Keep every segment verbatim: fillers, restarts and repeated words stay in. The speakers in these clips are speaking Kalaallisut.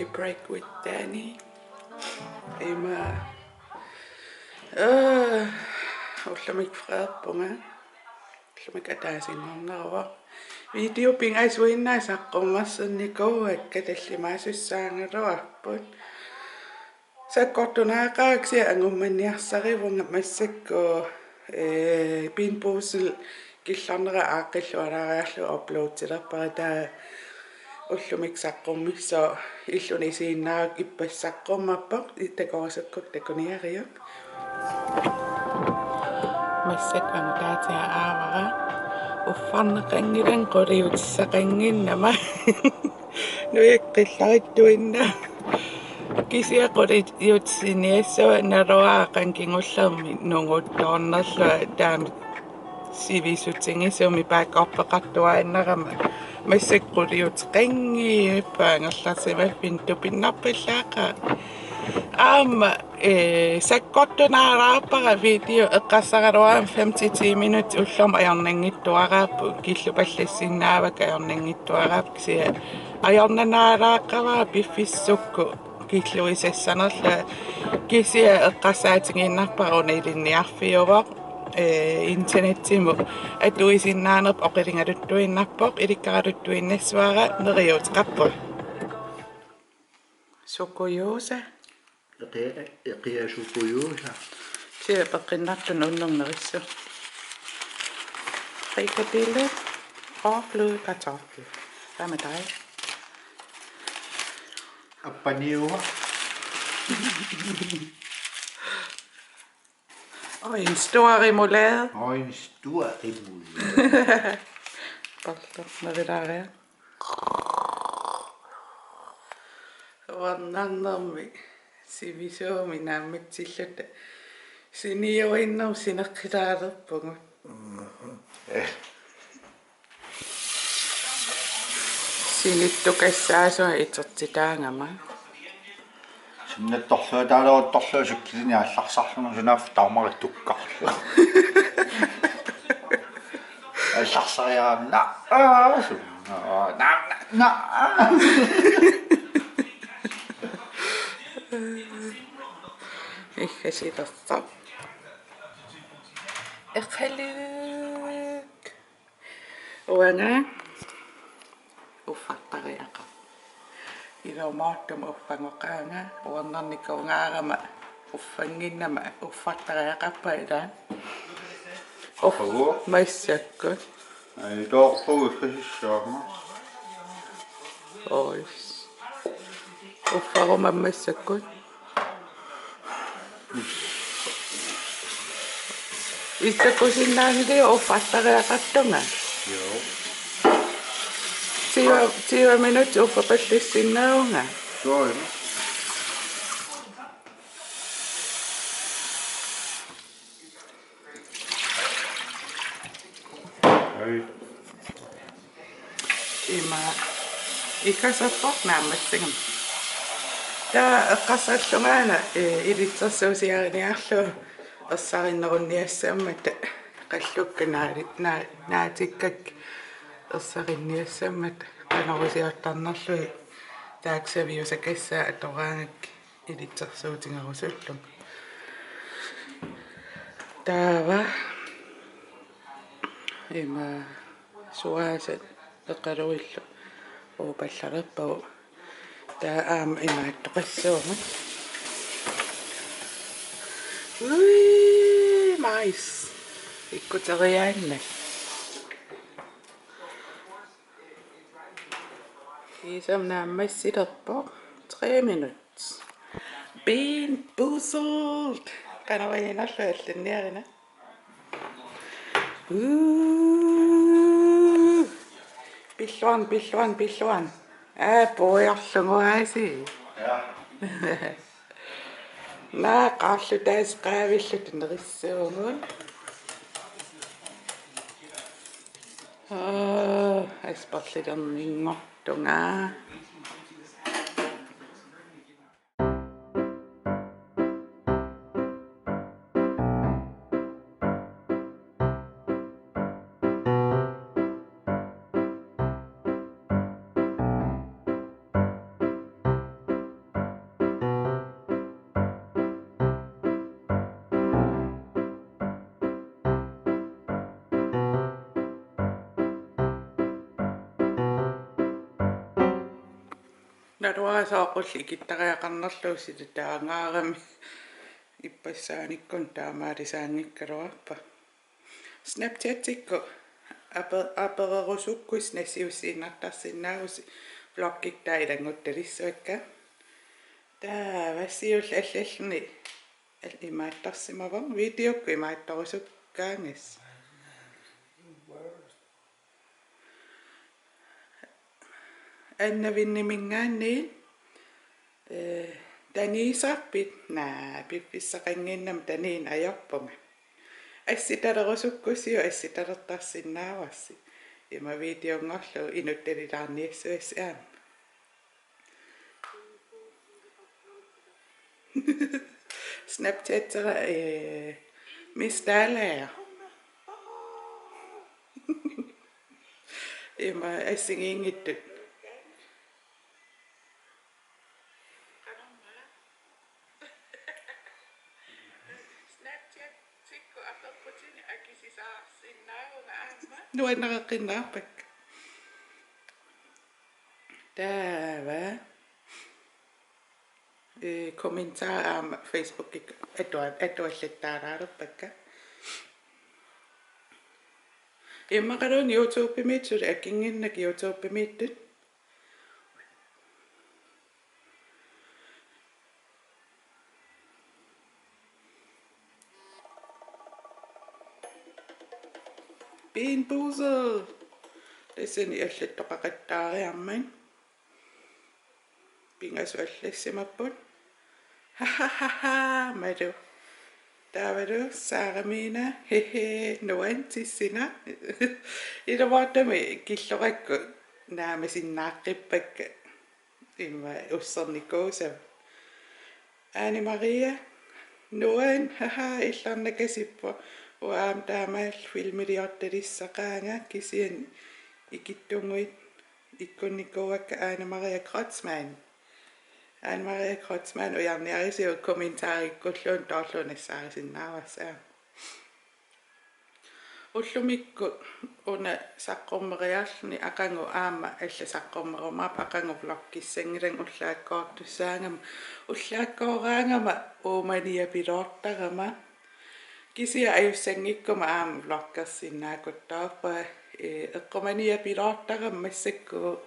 Break with Danny. Ima. Øh, ullumi freerpunga. Ullumi ataasinngorneruvoq. Video pingasuinnaat saqqummersinnikuuakka, tallimaasussaagaluarput. Sakkortunaaqaaq kisianni angummanniarsarivunga massakkut, eh, Bean Boozled killornera aaqqillualaariarlugu uploadilerpara, taava ullumi saqqummissoq illuni isiginnaarukku ippassaq saqqummerpoq, takorusukkukku takuniariuk. Massakkut angutaatiga aavara, uffarneqanngilanga quliutissaqannginnama. Nuikkillartuinna. Kisianni quliutissiniassavara, naluara qanoq kingullermik nunguttoornerlunga, taama sivisutigisumik backuppeqartuaannarama. Massakkut quliuteqanngippat angerlarsimaffinni tupinnarpallaaqaaq. Aamma, eh, sakkortunaalaarpara, video eqqarsaraluarama fem til ti minutsit ullormut ajornanngittuaraapput, killupallassinnaavakka ajornanngittuaraapput, kisianni ajornanaalaaqqavara piffissaq sukkut killuisassanerlunga, kisianni eqqarsaatigiinnarpara una ilinniarfiuvoq, eh, internetsimut atuisinnaanerput oqiligaluttuinnarpoq, ilikkaraluttuinnassavara, neriuuteqarpunga. Sukujuusa. Eqia-, eqiasukujuusa. Kisianni peqqinnartunut unnugu nerissavat. Frikadelle og fløde kartoffel. Hvad med dig? Appaniuva. Og en stor remoulade. Og en stor remoulade. Bolter, når det der er. Uernarnermi sivisuumik naammatsilluta siniuinnarmik sineqqilaalerpugut. Sinittukassaasunga itertitaagama. Sinnattorlugu taaleruttorlugu cykelinni aallarsarlunga sunaaffa taamari tukkarlu. Aallarsariaram na. Aa, su-, na, na, na. Ikkasilersoq. Eqaluk. Uanga uffartariaqarpunga. Ilumoortumik uffagoqaanga, uernarnikuugaarama uffannginnama uffartariaqarpunga ilaa. Uff-, uffagu? Massakkut. Ai, toorpugut iffasissaama. Ois. Uffaruma massakkut. Issakusinnaanili uffartariaqartunga. Joo. Tyve, tyve minut uffapallassinnaavunga. Joo. Ai. Ima ikasappoq naammassigama. Taava eqqarsarlungaana, eh, ilitsersuusiariniarlugu ersarinnerunniassammata, qallukka naali-, naa-, naatikkakka ersarinniassammata, qanoq iliortarnerlugit taakku saviusakassaat atoraangakkit ilitsersuutigerusullunga. Taava ima suaasat eqaluillu uupallalerpagut. Taava aamma imaattoqassuugut. Ui, mais. Ikkuteriaannak. Kiisami naammassilerpoq. Tre minut. Bean Boozled. Qanoq-iinnarlu allanniarina. Uu. Pilluarn, pilluarn, pilluarn. Aa, puiorlugu aasi. Ja. Naa, qaarlutaasa qaavilluta nerissuugut. Aa, asperlilerninngortunga. Naluara sooq ullut ikittariaqarnerlugu silataangaarami. Ippassaanikkut taamaalisaanngikkaluarpa. Snapchatikkut ape-, apererusukkusi nassiussiinnartarsinnaavusi vloggikkut taava ilannguttalissuakka. Taava siulleq allalluni al-, imaattarsimavoq videokkut imaattorusukkaangas. Annavinniminngaanniit, eh, taniisarpit? Naa, piffissaqannginnama tanineq ajorpunga. Assitalerusukkussiuk assitalertarsinnaavarsi. Ima videonngorlugu inuttalilaarniassuassi aamma. Snapchatera, eh, Miss Dalager. Ima assigiinngitsut. Snapchatikkut apeqqutini akisisaarsinnaavunga aamma. Nuannareqqinnaarpakka. Taava. Eh, kommentarit aamma Facebookikkut atua-, atuallattaalaalerpakka. Immaqaluunniit YouTubemiittut suli akinnginnakku YouTubemiittut. Bean Boozled. Tassani allattoqaqattaariarmat. Pingasut allassimapput. Hahahaha, Malu. Taavalu Sara Mina, hehe, nuann tissina. Ilumoortumik killorakku naamasinnaaqqippakkit. Ima ussernikuusavut. Ane Maria, nuann, haha, illarnakasippoq. Uanga aamma taamaallaat filmiliortalissaqaanga kisianni ikittunnguit ikkunnikuuakka Ane Maria Kreutzmann. Ane Maria Kreutzmann, ujarniarisiuk kommentarikkulluunniit toorlugu nassaarisinnaavarsi. Ullumikkut una saqqummereerluni aqagu aamma allat saqqummerumaarput, aqagu vloggissannginnama ullaakkoortussaagama, ullaakkooraangama uumaniapiloortarama. Kisianni ajussanngikkuma aamma vloggersinnaakuttoorpunga, eh, eqqumaniapiloortarama massakkut.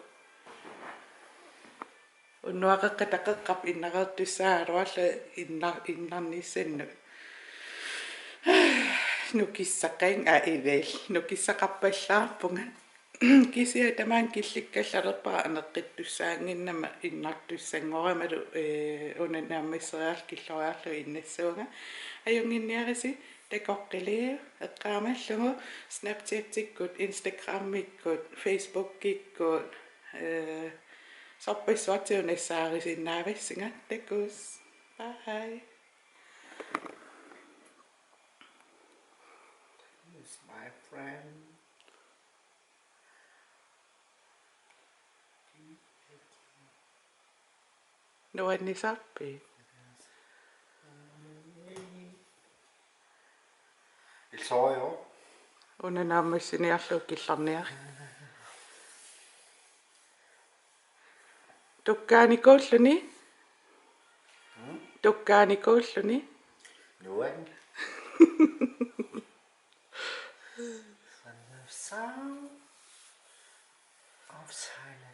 Unnuaqeqqata qeqqarpoq innareertussaagaluarlunga inna-, innarnissannut. Nukissaqan-, aa, ilal. Nukissaqarpallaarpunga. Kisianni tamaanga killikkallalerpara aneqqittussaannginnama innartussanngoramalu, ee, una naammasseriarlugu killoriarlugu innassuunga. Ajunnginniarisi, takoqqiliuk eqqaamallugu Snapchatikkut, Instagramikkut, Facebookikkut, ee, sorpassuartigut nassaarisinnaavassinga. Takuss. Bye. Who's my friend? Nuannisarpit? Ilsorio. Una naammassiniarlugu killorniarlugu. Tukkaanikuulluni? Hmm? Tukkaanikuulluni? Nuann. From the sound of silence.